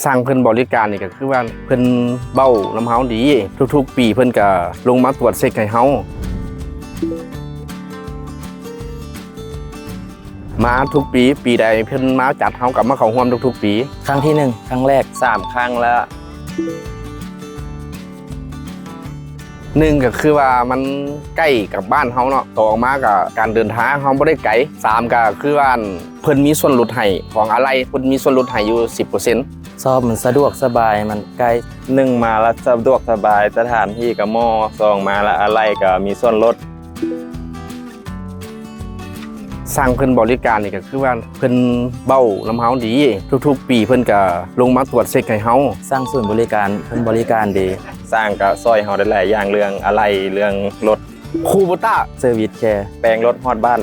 ຊ່າງເພິ່ນບໍລິການນີ້ກໍຄືວ່າເພິ່ນເວົ້ານຳເຮົາດີ, ທຸກໆປີເພິ່ນກໍລົງມາກວດເຊັກໃຫ້ເຮົາ. ມາທຸກປີ, ປີໃດເພິ່ນມາຈັດ ເຮົາກໍມາເຂົ້າຮ່ວມທຸກໆປີ. ຄັ້ງທີໜຶ່ງ, ຄັ້ງແລກ, ສາມຄັ້ງລະ. ໜຶ່ງກໍຄືວ່າມັນໃກ້ກັບບ້ານເຮົາເນາະ, ສອງມາກໍການເດີນທາງເຮົາບໍ່ໄດ້ໄກ, ສາມກໍຄືວ່າເພິ່ນມີສ່ວນຫຼຸດໃຫ້ຂອງອາໄຫຼ່, ເພິ່ນມີສ່ວນຫຼຸດໃຫ້ຢູ່ສິບເປີເຊັນ. ຊອບມັນສະດວກສະບາຍ, ມັນໃກ້. ໜຶ່ງມາລະສະດວກສະບາຍ, ສະຖານທີ່ກໍເໝາະ, ສອງມາລະອາໄຫຼ່ກໍມີສ່ວນຫຼຸດ. ຊ່າງເພິ່ນບໍລິການນີ້ກໍຄືວ່າເພິ່ນເວົ້ານຳເຮົາດີ, ທຸກໆປີເພິ່ນກໍລົງມາກວດເຊັກໃຫ້ເຮົາ. ຊ່າງສູນບໍລິການເພິ່ນບໍລິການດີ, ຊ່າງກໍຊ່ອຍເຮົາໄດ້ຫຼາຍຢ່າງ, ເລື່ອງອາໄຫຼ່, ເລື່ອງລົດ. ຄູໂບຕ້າ ເຊີວິສແຄ, ແປງລົດຮອດບ້ານ.